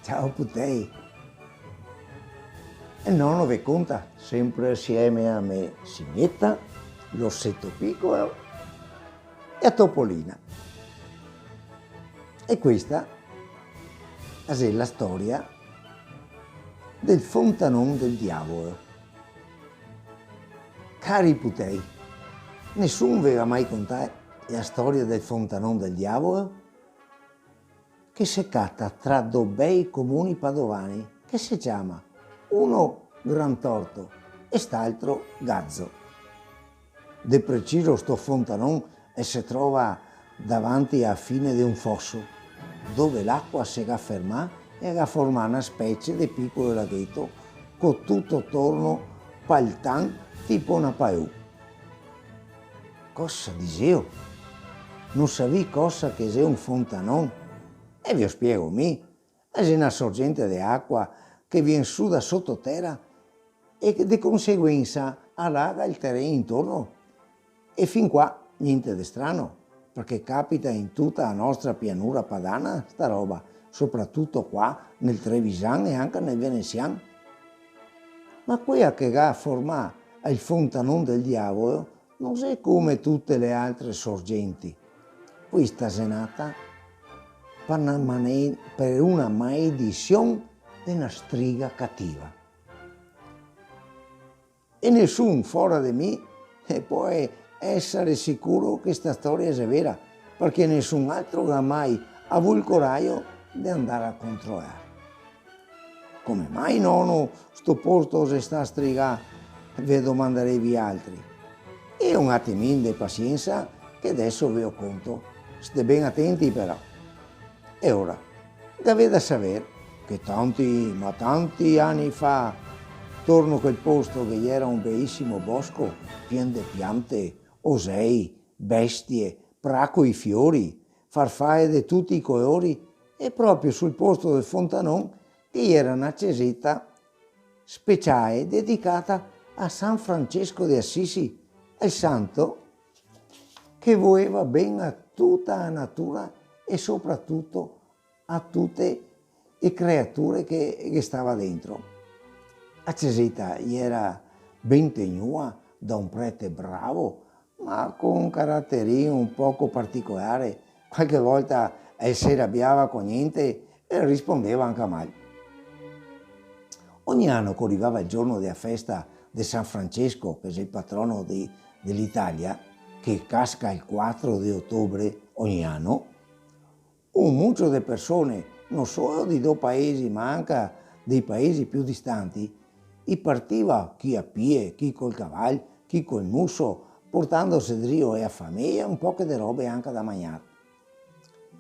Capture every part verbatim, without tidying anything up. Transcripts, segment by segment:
Ciao putei. E nono ve conta, sempre asieme a me simieta, l'orseto picolo e a Topolina. E questa xe la storia del fontanon del diavolo. Cari putei, nesun ve ga mai contà la storia del fontanon del diavolo? Che se cata tra do bei comuni padovani, che se ciama uno Grantorto e st'altro Gazo. De preciso sto fontanon el se trova davanti a fine de un foso, dove l'acua se ga fermà e ga formà na specie de picolo lagheto co tuto torno paltan tipo na paù. Cosa diseo? No savì cosa che xe un fontanon? E ve o spiego mi. E xe na sorgente de acua che vien su da sototera e che de conseguensa alaga el teren intorno. E fin qua gnente de strano, parché capita in tuta la nostra pianura padana sta roba, sopratuto qua nel Trevisan e anca nel Venesian. Ma quea che ga formà el fontanon del diavolo no xe come tute le altre sorgenti. Questa xe nata par na mane-, par una maedision de na striga cativa. E nesun fora de mi, eh, pol esare sicuro che sta storia xe vera, parché nesun altro ga mai avù el corajo de andar a controlar. Come mai, nono, sto posto xe stà strigà? Ve domandarè vialtri. E un atimin de pasiensa che deso ve o conto. Stè ben atenti però. E ora, gavè da saver che tanti, ma tanti ani fa, torno quel posto ghe iera un belisimo bosco pien de piante, osei, bestie, prà coi fiori, farfae de tuti i colori, e proprio sul posto del fontanon ghe iera na ceseta speciae dedicata a San Francesco de Assisi, el santo che voeva ben a tuta a natura e sopratuto a tute e creature che, che stava dentro. A ceseta iera ben tegnua da un prete bravo, ma co un caraterin un poco particolare, qualche volta el se rabiava co gnente e el rispondeva anca mal. Ogni ano che rivava el giorno dea festa de San Francesco, che xe el patrono de, de l'Italia, che casca el quatro de otobre ogni ano, un mucio de persone, no solo di do paesi, ma anca dei paesi più distanti, i partiva chi a pie, chi col caval, chi col muso, portandose drio ea fameja un poche de robe anca da magnar.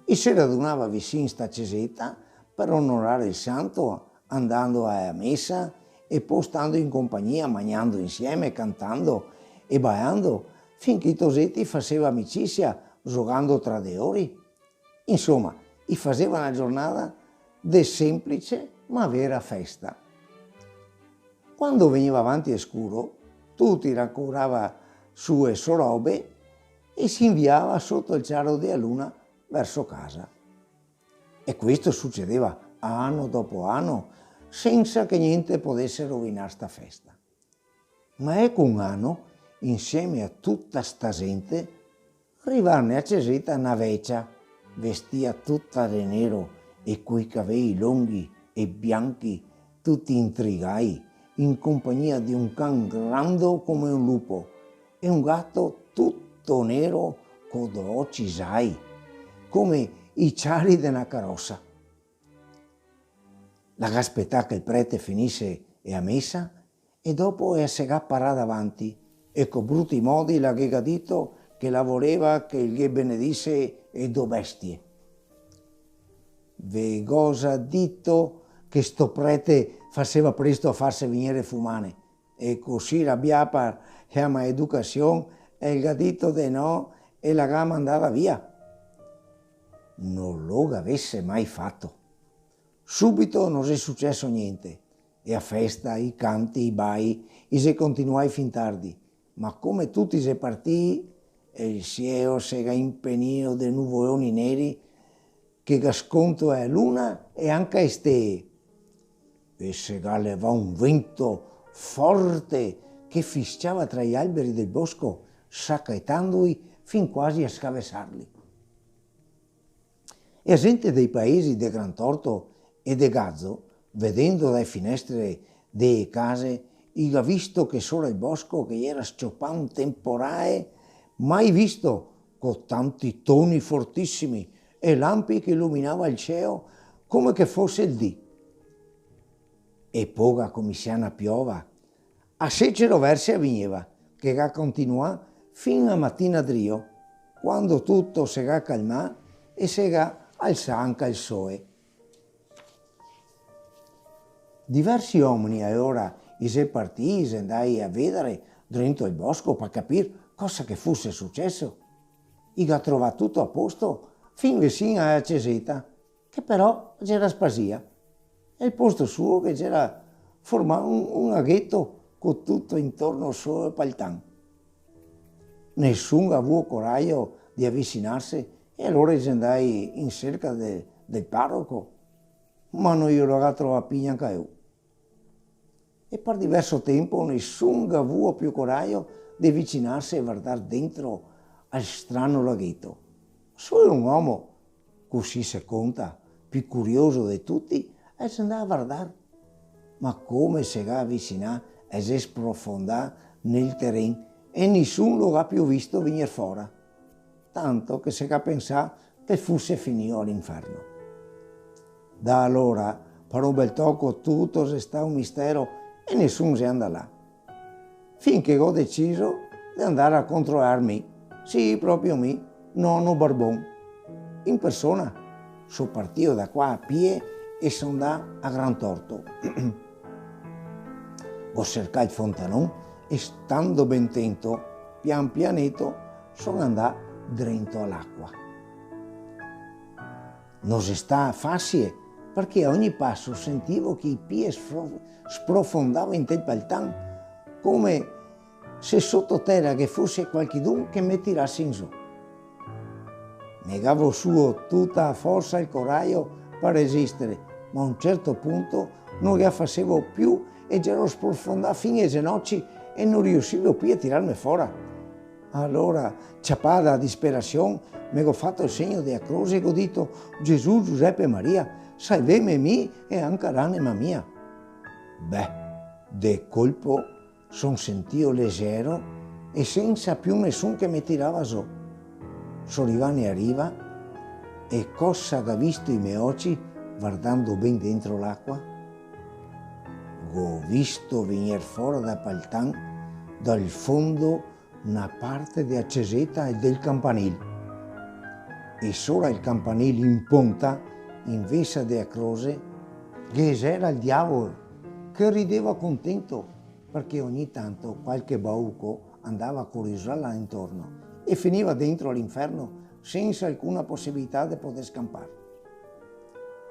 I se radunava visin sta ceseta par onorare el santo, andando a ea mesa e po stando in compagnia, magnando insieme, cantando e balando, fin che i toseti faseva amicisia, zogando tra de lori. Insoma, i faseva na giornada de semplice ma vera festa. Quando vegneva avanti el scuro, tuti rancorava su e so robe e se inviava soto el ciaro dea luna verso casa. E questo sucedeva ano dopo ano, sensa che gnente podese rovinar sta festa. Ma eco un ano, insieme a tuta sta zente, riva ne a ceseta na vecia, vestìa tuta de nero e coi cavei longhi e bianchi, tuti intrigai, in compagnia de un can grando come un lupo e un gato tuto nero co do oci zai, come i ciari de na carosa. La ga spetà che el prete finise ea mesa e dopo ea se ga parà davanti e co bruti modi la ghe ga dito che la voleva che el ghe benedise e do bestie. Ve go za dito che sto prete faseva presto a farse vignere fumane, e cusì rabià par ea maeducasion el ga dito de no e la ga mandada via. No lo gavese mai fato. Subito no xe suceso gnente, e a festa, i canti, i bai, i xe continuai fin tardi, ma come tuti xe partìi, e el sielo se ga impenìo de nuvoloni neri, che ga sconto a luna e anca e stee. E se ga levà un vento forte che fisciava tra i alberi del bosco, sachetandoi fin quasi a scavesarli. E a gente dei paesi de Grantorto e de Gazo, vedendo dae finestre dee case, i ga visto che sora el bosco che iera s-ciopà un temporae mai visto, co tanti toni fortisimi e lampi che iluminava el ceo come che fose el dì. E po ga comisià na piova, a sece roverse a vigneva, che ga continuà fin a matina drio, quando tuto se ga calmà e se ga alsà anca el soe. Diversi omeni alora i xe partì, i xe ndai a vedare drento el bosco par capir cosa che fuse suceso. I ga trovà tuto a posto, fin visin a la ceseta, che però gera spasia, e el posto suo che gera formà un, un agheto co tuto intorno solo el paltan. Nesun ga vuo corajo de avisinarse, e alora i xe ndai in serca de, del paroco, ma no i lo ga trovà pi gnanca lu. E par diverso tempo nesun ga vuo pi corajo de avisinarse e vardar dentro al strano lagheto. Solo un omo, cusì se conta, pi curioso de tuti, el xe ndà a vardar. Ma come se ga avisinà, el xe sprofondà nel teren e nisun lo ga pi visto vegner fora, tanto che se ga pensà che fuse finìo a l'inferno. Da alora, par un bel toco, tuto xe stà un mistero e nesun xe ndà là. Fin che go deciso de ndar a controlar mi, sì, proprio mi, nono Barbon, in persona. So partìo da qua a pie e so ndà a Grantorto. Go sercà el fontanon e, stando ben tento, pian pianeto so ndà drento a l'aqua. No xe stà fasie, parché a ogni paso sentivo che i pie sfro-, sprofondava inte el paltan, come se soto tera ghe fose qualchidun che me tirase in zo. Me ga vosuo tuta a forsa e el corajo par resistere, ma a un certo punto no ghe a fasevo pi e gero sprofondà fin ai zenoci e no riusivo pi a tirarme fora. Alora, ciapà da disperasion, me go fato el segno de a crose e go dito: "Gesù, Giusepe e Maria, salveme mi e anca l'anema mia." Beh, de colpo so sentìo lexero e sensa pi nesun che me tirava zo. So rivà ne a riva e cosa ga visto i me oci, vardando ben dentro l'aqua? Go visto vegner fora da paltan, dal fondo, na parte de a ceseta e del campanil. E sora el campanil in ponta, invesa de a crose, ghe xera el diavolo, che rideva contento, parché ogni tanto qualche bauco andava a curiosar là intorno e finiva dentro a l'inferno sensa alcuna posibilità de poder scampar.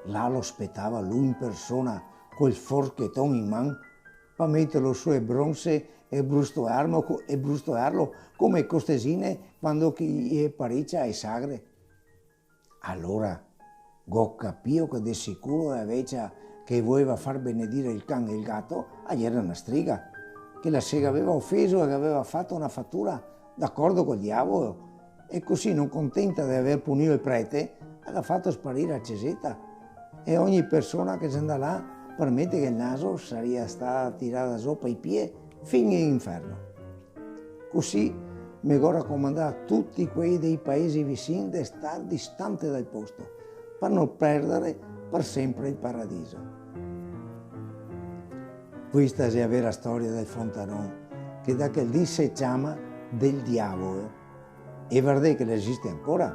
Là lo spetava lu in persona, col forcheton in man, pa meterlo su e bronse e brustolarlo co-, e brustolarlo come costesine quando che i parecia e sagre. Alora go capìo che de sicuro la vecia che voeva far benedire el can e el gato a iera na striga, che la se gaveva ofeso e gaveva fato na fatura d'acordo col diavolo, e cusì, no contenta de aver punìo el prete, la ga fato sparire la ceseta, e ogni persona che xe ndà là par meterghe el naso saria stà tirada zo pai pie fin in inferno. Cusì me go racomandà a tuti quei dei paesi visin de star distante dal posto, par no perdare par sempre el paradiso. Questa xe la vera storia del fontanon, che da quel dì se ciama del diavolo. E vardè che l'esiste ancora.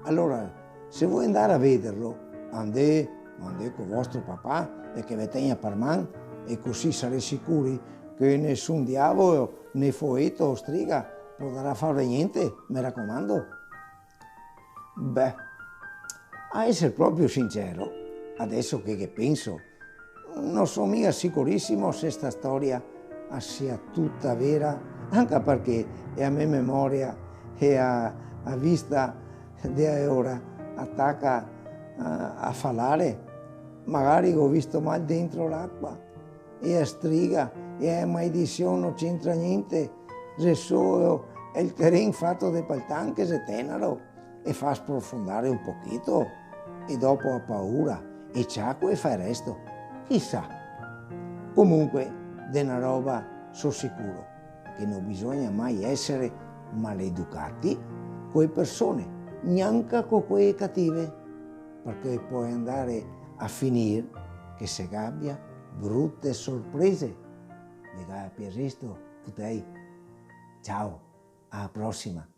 Alora, se volé ndare a vederlo, andè, andè co vostro papà e che ve tegna par man, e cusì sarè sicuri che nesun diavolo, né foeto o striga podarà farve gnente, me racomando. Beh, a eser proprio sincero, adeso che ghe penso, no so miga sicurisimo se sta storia a sia tuta vera, anca parché a me memoria e a, a vista de aora a taca a, a falare, magari go visto mal dentro l'acua, e a striga e a maledision no c'entra gnente, xe solo el teren fato de paltan che xe tenaro e fa sprofondare un pochito, e dopo a paura e ciaco e fa el resto. Chisà. Comunque, de na roba so sicuro, che no bisogna mai esare maleducati co e persone, gnanca co quee cative, parché pol andare a finir che se gabia brute sorprese. Me ga piasesto, putei. Ciao, a la prosima.